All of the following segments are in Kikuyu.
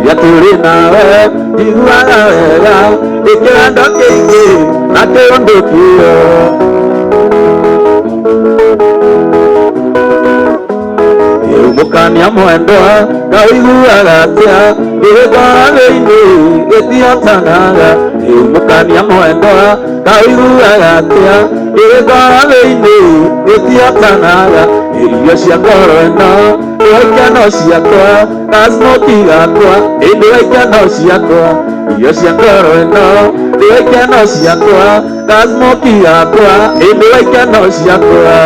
Rĩrĩa tũrĩ nawe njiguaga wega, ĩ kĩwendo kĩingĩ na kĩũndũ kĩo. Mũkania mwendwa kaũiguaga atĩa, gĩgĩkora thĩinĩ gĩtihotanaga. Mũkania mwendwa kaũiguaga atĩa, gĩgĩkora thĩinĩ gĩtihotanaga. Irio cia ngoro ĩno nĩwe ikeno ciakwa, gasmoki gakwa ĩ nĩwe ikeno ciakwa. Irio cia ngoro ĩno nĩwe ikeno ciakwa, gasmoki gakwa ĩ nĩwe ikeno ciakwa.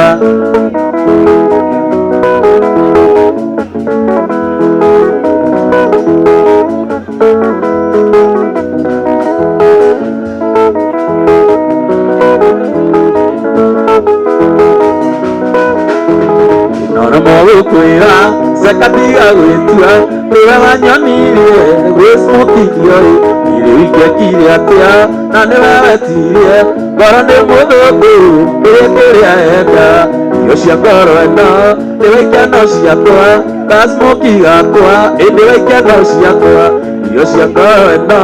Noro mũgũkwĩra cekatiga gwĩtua nĩwe wanyonirie gwĩcmũkithio ĩ irĩ ingĩekire atĩa na nĩwe wetirie ngoro nĩ mũthũngũ ĩrĩ kĩrĩa enda. Irio cia ngoro ĩno nĩwe ikeno ciakwa, gasmoki gakwa ĩ nĩwe ikeno ciakwa. Irio cia ngoro ĩno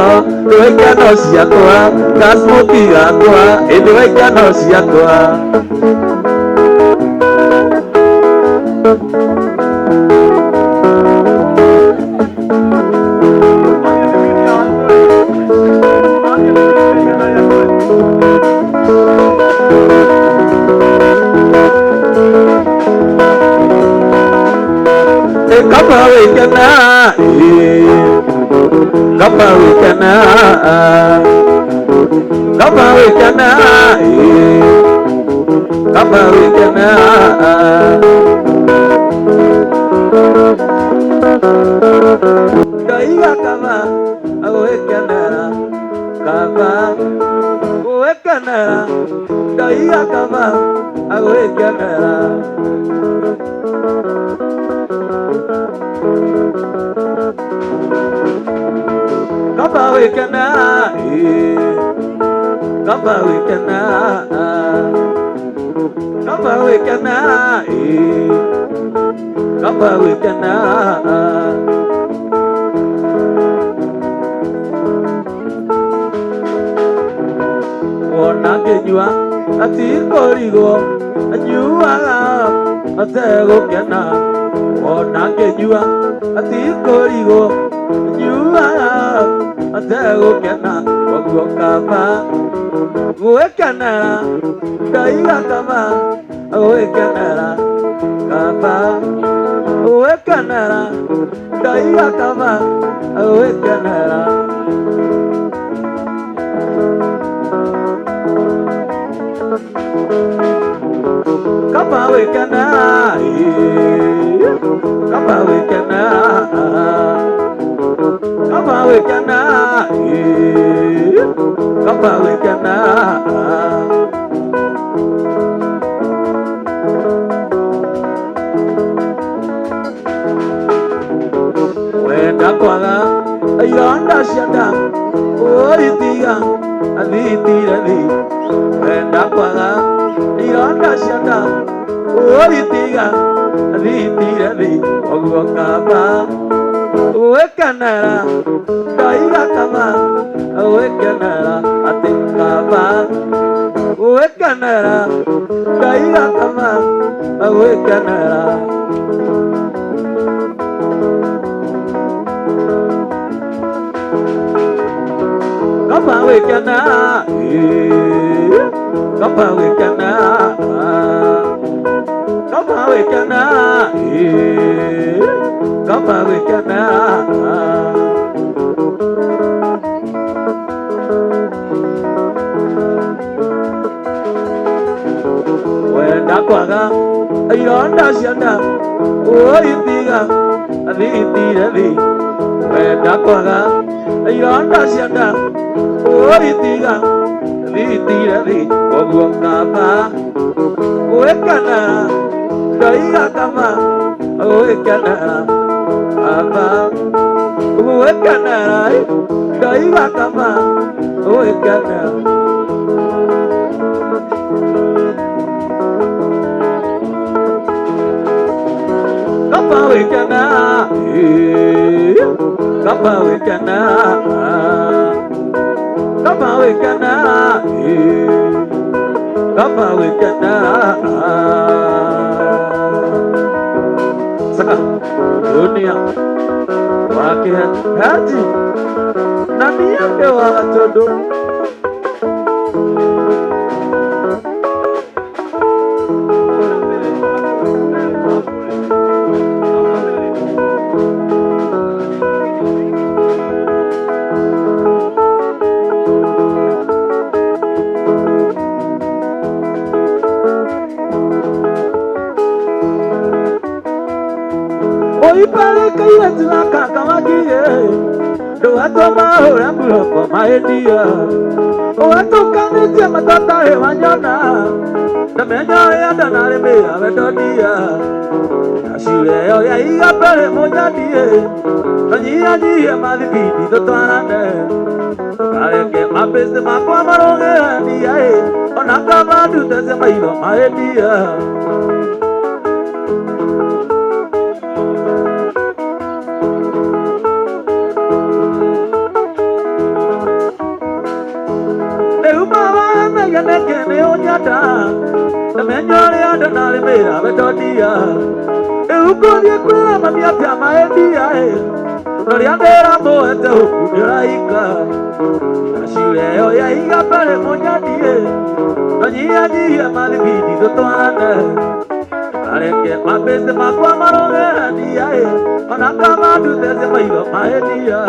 nĩwe ikeno ciakwa, gasmoki gakwa ĩ nĩwe ikeno ciakwa. Kaba wĩkena, kaba wĩkena, kaba wĩkena, kaba wĩkena. Ndaiga kaba gwĩkenera, kaba gwĩkenera, ndaiga kaba gwĩkenera. Kaba wĩkena, kaba wĩkena, kaba wĩkena, kaba wĩkena. Wona ngĩnyua atikũrigwo, anyuaga ategũkena. Wona ngĩnyua atikũrigwo, anyuaga ategũkena. Koguo kaba gwĩkenera, ndaiga kaba gwĩkenera, kaba gwĩkenera, ndaiga kaba gwĩkenera. Kaba wĩkenera, kaba wĩkenera, kaba wĩkenera, kaba wĩkenera. Wenda kwaga ironda cia nda ũritiga athitire thi. Wenda kwaga ironda cia nda ũritiga athitire thi. Koguo kaba gwĩkenera, ndaiga kaba gwĩkenera, atĩ kaba gwĩkenera, ndaiga kaba gwĩkenera. Kaba wĩkena, kaba wĩkena, kaba wĩkena, kaba wĩkena. Wenda kwaga ironda cia nda ũritiga athitire thi. Wenda kwaga ironda cia nda ũritiga athitire thi. Koguo kaba gwĩkenera, ndaiga kaba gwĩkenera, kaba gwĩkenera, ndaiga kaba gwĩkenera. Kaba wĩkena, Kaba wĩkena, kaba wĩkena, kaba wĩkena. Saka dunia wake haji na niake wa tondu. Oiparĩkĩire gaka wagie ndũgatũmahũra mburoko maendia ũgatũkanĩtie matatarĩ wanyona ndamenya ũrĩa ndanarĩmĩra wendonia naciureo ya iga mbere mũnyandie tũnyihanyihie mathibindi tũtwarane kareke mabĩcĩ makwa marũgĩrania ona kaba ndutece maitho maendia. Neke nĩ ũnyenda ndamenya ũrĩa ndanarĩmĩra wendonia rĩu ngũthiĩ kwĩra mami atĩa maendia ũrĩa ndĩramũhete huku nĩũrahinga naciureo ya iga mbere mũnyandie tũnyihanyihie mathibindi tũtwarane kareke mabĩcĩ makwa marũgĩrania ona kama ndutece maitho maendia.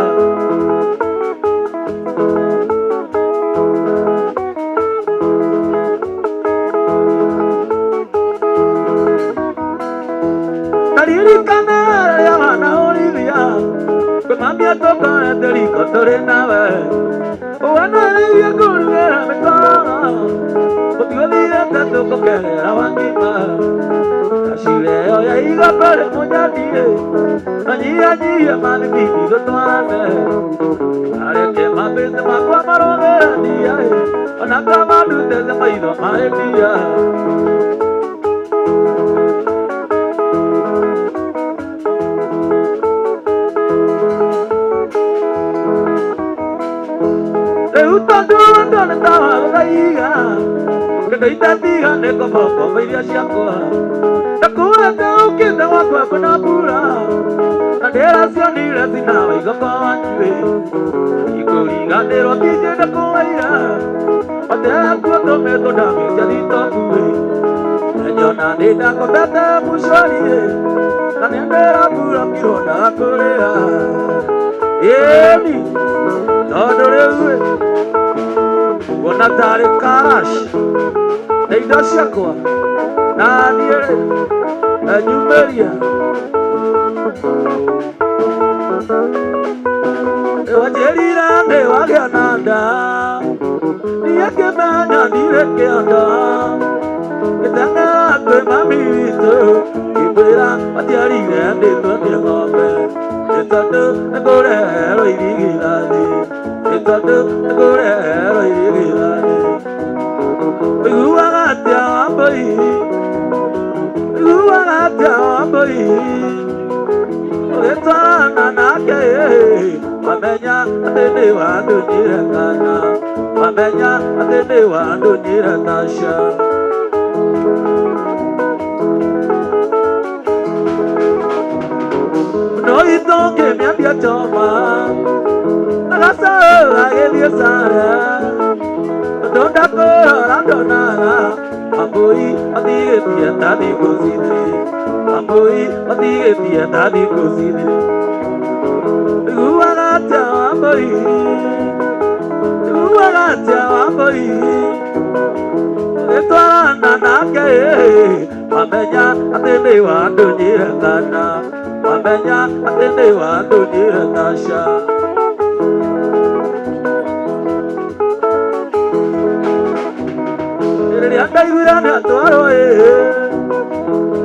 Naririkana rĩrĩa wanahũrithia kwĩ mami atũkorete riko tũrĩ nawe ũwanarĩirie kũrugĩra mĩkorogo mũtigũthirĩte tũkũkerera wa ngima naciureo ya iga mbere mũnyandie tũnyihanyihie mathibindi tũtwarane areke mabĩcĩ makwa marũgĩrania ona kama ndutece maitho maendia. Rĩu tondũ wendo nĩ ta wa gũthaiga kĩndũ itatiga nĩ kũboko irio ciakwa ndakuĩte ũkĩte gwakwa kwĩna mbura na ndĩracionire cinawa igoko wanyu ikũriganĩrwo tinjĩnda kũwaira matekuo tũmĩtwo ndamĩcia thitobu nyona nĩ ndakobete mũcori na nĩ ndĩramburokirwo ndakũrĩra ĩni tondũ rĩu kuona tarĩ karash na indo ciakwa na niĩ rĩ nyumĩria wanjĩrire nĩ wagĩa na nda niĩ ngĩmenya ndirĩ kĩanda ngĩteng'era kwĩ mami witũ ngĩmwĩra matiarire ndĩtwo nĩ ng'ombe nĩ tondũ nĩngũreherwo irigithathi nĩ tondũ nĩngũreherwo irigithathi. Ũiguaga atĩa Wambũi, ũiguaga atĩa Wambũi ũgĩtwarana nake wamenya atĩ nĩ wandunyire kana wamenya atĩ nĩ wandunyire Tasha. No itũngĩmĩambia choma agacaũ agĩthiĩ cara ũndũ ndakũrora ndonaga Wambũi matigĩtie ta thikũ cithiri Wambũi matigĩtie ta thikũ cithiri. Ũiguaga atĩa Wambũi, ũiguaga atĩa Wambũi ũgĩtwarana nake wamenya atĩ nĩ wandunyire kana wamenya atĩ nĩ wandunyire Tasha. Rĩrĩa ndaiguire nĩatwarwo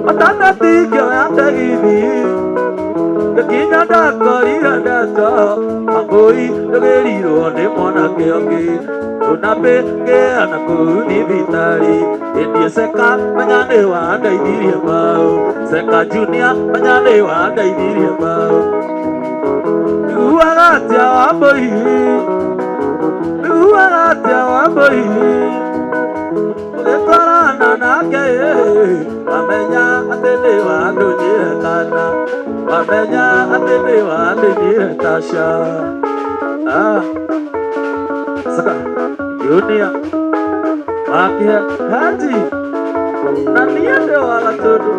matanatingĩoya tegithi ngĩkinya ndakorire ndeto Wambũi ndũgĩrirwo nĩ mwanake ũngĩ tũnambĩkĩa na kũu thibitarĩ ĩndĩ Seka menya nĩ wandeithirie mau Seka Junior menya nĩ wandeithirie mau. Iguaga atĩa Wambũi, iguaga atĩa Wambũi, ũgĩtwarana nake, wamenya atĩ nĩ wandũnyire kana wamenya atĩ nĩ wandũnyire Tasha. Ah, saka Junior Makia Haji na niĩ ndĩ wa Gatũndũ.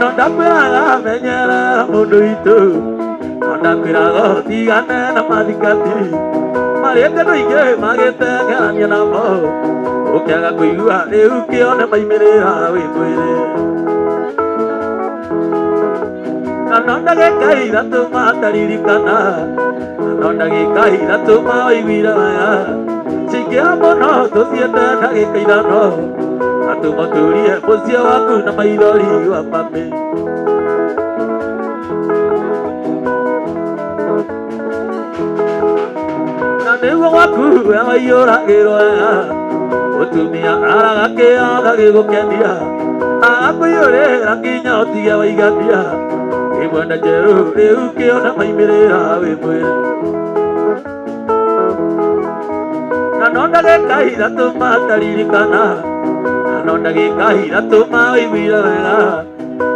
No ndakwĩraga menyerera mũndũ witũ, no ndakwĩraga ũtigane na mathikati marĩte andũ aingĩ magĩtengerania namo, ũkĩaga kũigua rĩu kĩone maimĩrĩra wĩkwĩre. Na no ndagĩka ithatũ mataririkana, na no ndagĩka ithatũ mawaiguire wega, cingĩha mũno tũthiĩte ndagĩka ithano, atũmatũrie mũciĩ waku na maithori wa mami. Na nĩguo gwaku we waiyũragĩrwo wega, mũtumia araga kĩo gagĩgũkenia, agakũiyũrĩra nginya ũtige waigania, wĩ mwenda njerũ rĩu kĩona maimĩrĩra wĩ mwĩrĩ. Na no ndagĩka ithatũ mataririkana, na no ndagĩka ithatũ mawaiguire wega,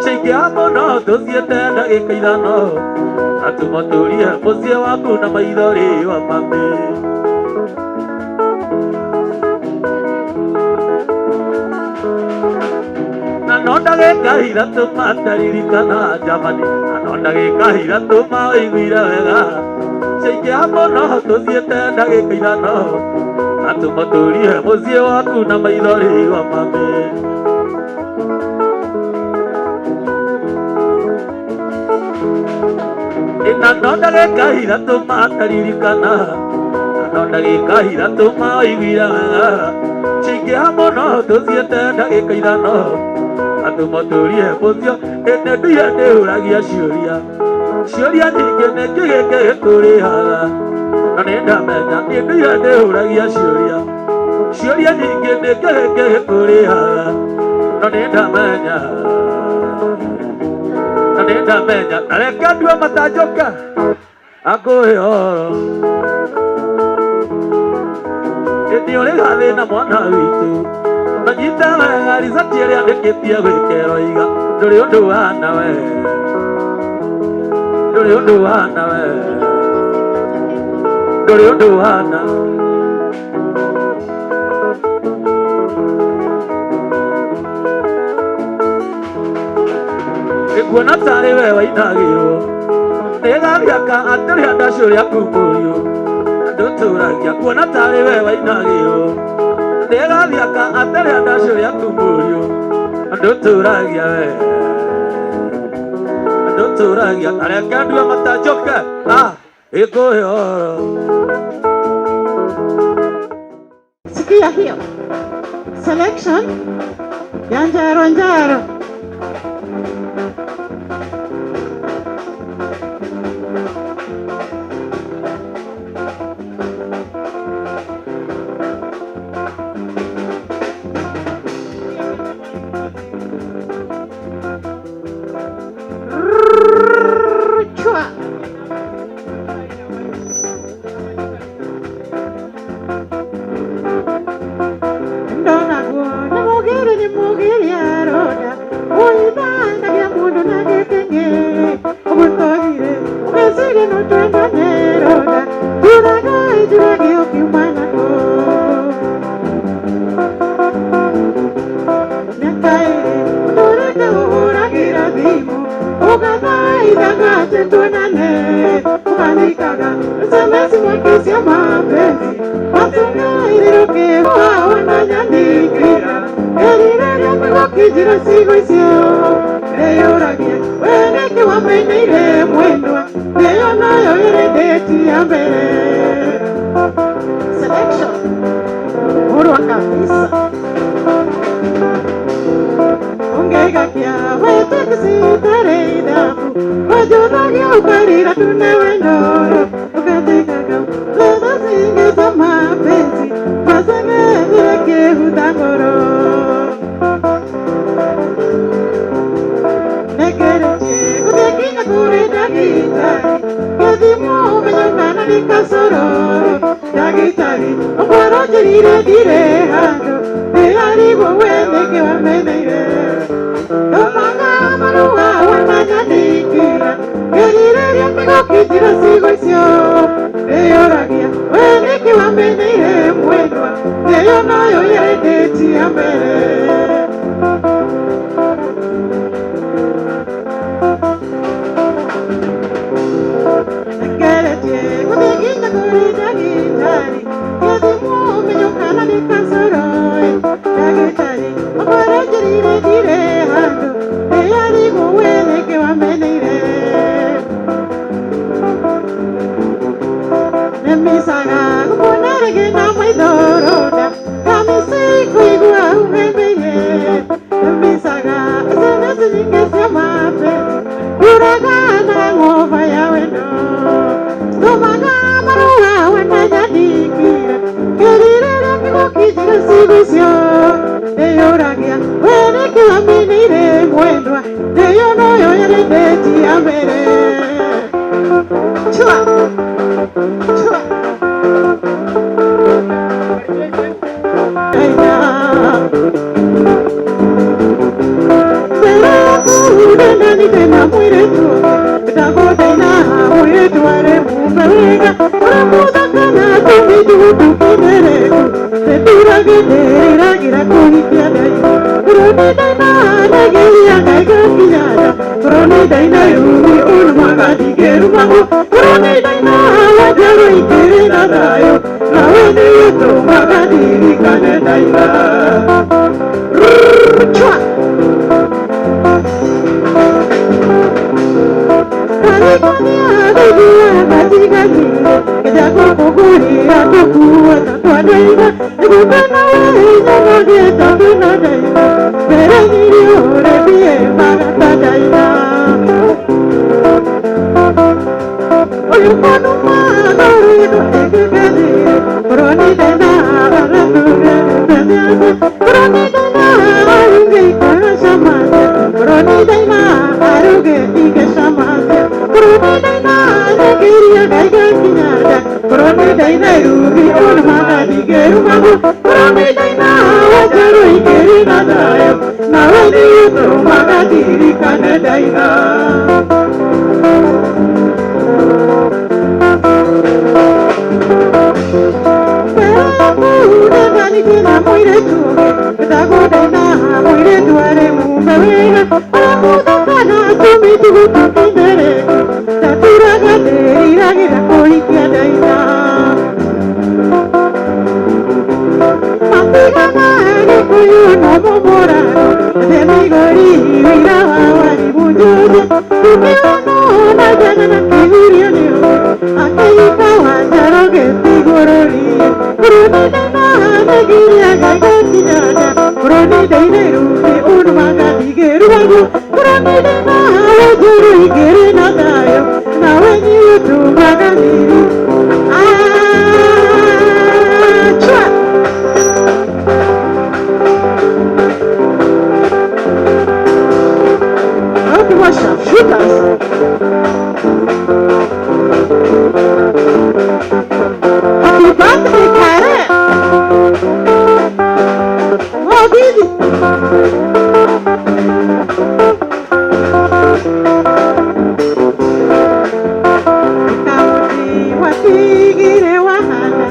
cingĩha mũno tũthiĩte ndagĩka ithano, atũmatũrie mũciĩ waku na maithori wa mami. Na no ndagĩka ithatũ mataririkana Jamani, na no ndagĩka ithatũ mawaiguire wega, cingĩha mũno tũthiĩte ndagĩka ithano, atũmatũrie mũciĩ waku na maithori wa mami. Na no ndagĩka ithatũ mataririkana, na no ndagĩka ithatũ mawaiguire wega, cingĩha mũno tũthiĩte ndagĩka ithano, atũmatũrie mũciĩ. Ĩnĩ nduire ndĩũragia ciũria, ciũria nyingĩ, nĩkĩ gĩkĩ gĩkũrĩhaga? Na nĩ ndamenya niĩ nduire ndĩũragia ciũria, ciũria nyingĩ, nĩkĩ gĩkĩ gĩkũrĩhaga? No nĩ ndamenya, na nĩ ndamenya. Na reke ndue matanjũka akũhe ũhoro, ĩndĩ ũrĩ gathĩna mwana witũ, na nyita wega ricati ĩrĩa ndĩkĩtie gwĩkĩrwo iga, ndũrĩ ũndũ wana we, ndũrĩ ũndũ wana we, ndũrĩ ũndũ wana. Ĩkuona tarĩ we wainagĩrwo nĩgathiaka atĩrĩ andacũ rĩaku mũriũ ndũtũragia, kuona tarĩ we wainagĩrwo nĩgathiaka atĩrĩ andacũ rĩaku mũriũ ndũtũragia we, ndũtũragia. Areke ndue matanjũke ah ĩkũhe ũhoro. Sikia hiyo selection ya Njaro Njaro. Chua. Ndonagwo nĩ mũgĩri, nĩ mũgĩri aronda ũithanagia mũndũ na gĩkĩngĩ ũgũtonyire ũgeciria no twendane ronda thuthaga ijurage ũkiuma nako mĩaka ĩrĩ ũtũrĩte ũhũragĩra thimũ ũgathaithaga atĩ tuonane ũkandĩkaga SMS mwaki cia mapenzi watungairĩrũkĩwa wananyanikira erire gũkinjira cigo icio ndeyũragia we nĩkĩ wameneire mwendwa ĩyo nayo ĩrĩ ndĩti ya mbere. Selection murwa kabisa. Ungeigakia wetagisi tarĩ ithabu. Ukarira tunewendoro ukathikaga letha zingi za mapenzi mazang'ethire ngoro nekeretie gũthiĩ kũrĩ ndagĩtarĩ gĩthimwo ũmenyo kana nĩ kacororo ndagĩtarĩ ũkorwo njĩrire ndirĩ handũ ndĩrarigwo we nĩkĩ wameneire ndũmaga marũa wananyandĩkĩra ngĩrirĩria kĩgũkĩnjĩra ciugo icio ndĩyũragia we nĩkĩ wameneire mwendwa ĩyo noyo yendĩtie mbere. Ngeretie gũthiĩ nginya kũrĩ ndagĩtarĩ gĩthimwo ũmenyo kana nĩ kancoro ndagĩtarĩ ũkorwo njĩrire ndirĩ handũ ndĩrarigwo we nĩkĩ wameneire nĩmicaga gũkuona rĩngĩ na maitho rũnda kamĩci kũigua ũhĩmbĩirie nĩmicaga SMS nyingĩ cia mapenzi uraga na ng'oba ya wendo tũmaga marũa wananyandĩkĩra kĩrirĩria kĩgũkĩnjĩra ciugo icio ndĩyũragia we nĩkĩ wameneire mwendwa ndĩyo noyo yarĩ ndĩti ya mbere. Chua chua Aina tena mwiretu ndagodaina mwiretu are mumewega uramuthakana tumitutukinereku teturagĩndĩrĩragira kũhikia ndai kuronidaina nagiria ngaigakinyana kuronidaina rumi unumagathikerumagwo kuronidaina wajaru ikĩrĩ na thayũ nawe nĩũtũmaga ndirikane ndaina. Chua Happy birthday, Karen! Oh, baby! Watigire wahana,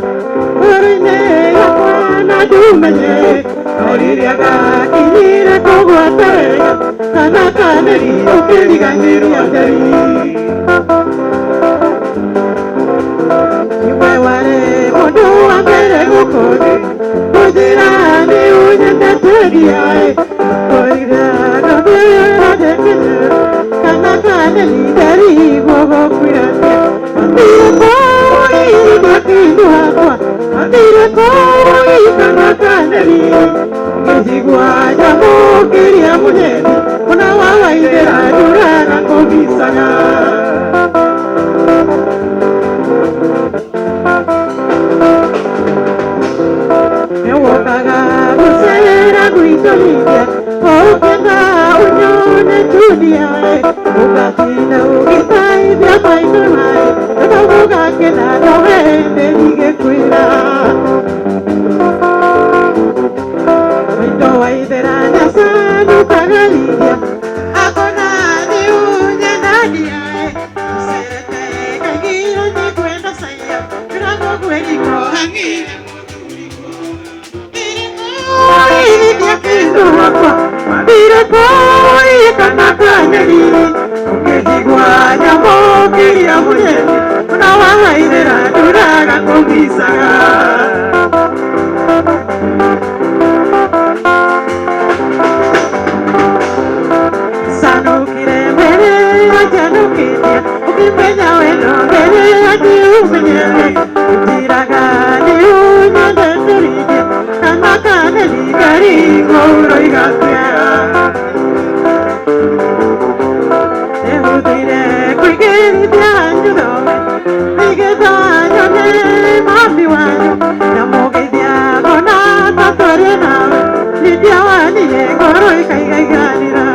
orine yakwana dumenye, oririaga kinyire kugwata wega, kana kaneri ukiriganirwo nderi. Iwe ware mundu wa mbere gũkũ thĩ, kũnjĩra nĩ ũnyendete ndiaĩ, kũrira ngambĩra ndekenyera, kana kaneri ndarigwo gũkwĩra atĩa. Matire kũĩ makindu hakwa, matire kũĩ kana kaneri, ngĩjigua nyamũkĩria mũnyeni, ona wa waithĩra ndũraga kũmbicaga. Ngakena nowe ndigĩkwĩra Wendo wa ithera nyacanũkagariria Akona nĩ unyendagia Cerete kaigiro nĩngwenda caia Ndĩramũgwĩriko hang'ire Irithia kĩndũ wakwa Mathire kũi kana kanyeri Ũngĩnjigua nyamũkĩria mũnyeni Ona wahaithĩra nduraga kũmicaga Canũkire mbere anjanũkĩtie Ũkĩmenya wendo mbere andiũmenyete Ũnjĩraga nĩũnyendete Kana kaneni karingwo ũroiga atĩa Nĩhũthĩire kwĩgĩrithia nyuthome Nĩgetha nyone mami wanyu Ndamũgeithia ngona ta twaria nawe Lydia waniĩ ngoro ĩkaigaiganĩra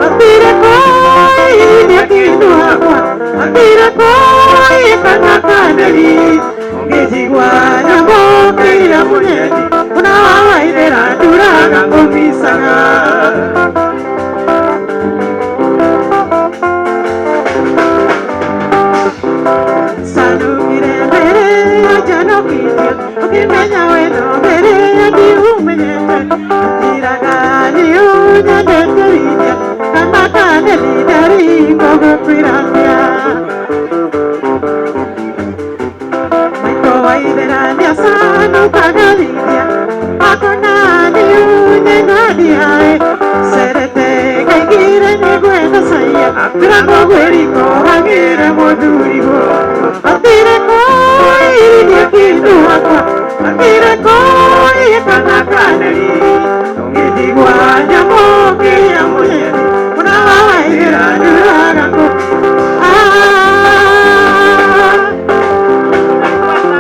Mathire kũiria kĩndũ hakwa Mathire kũi kana kaneri Ũngĩnjigua nyamũkĩria mũnyeni Ona wawaithĩra nduraga kũmicaga Canũkire mbere anjanũkĩtie Ũkĩmenya wendo mbere andiũmenyete Njĩraga nĩũnyendete Lydia Kana kaneni ndaringwo gũkwĩra atĩa Maitũ wa ithera nĩacanũkaga Lydia Akona nĩũnyendagia Cerete kaigire nĩngwenda caia Ndĩramũgwĩriko hang'ire mũthurigwo Mathire kũiria kĩndũ hakwa Mathire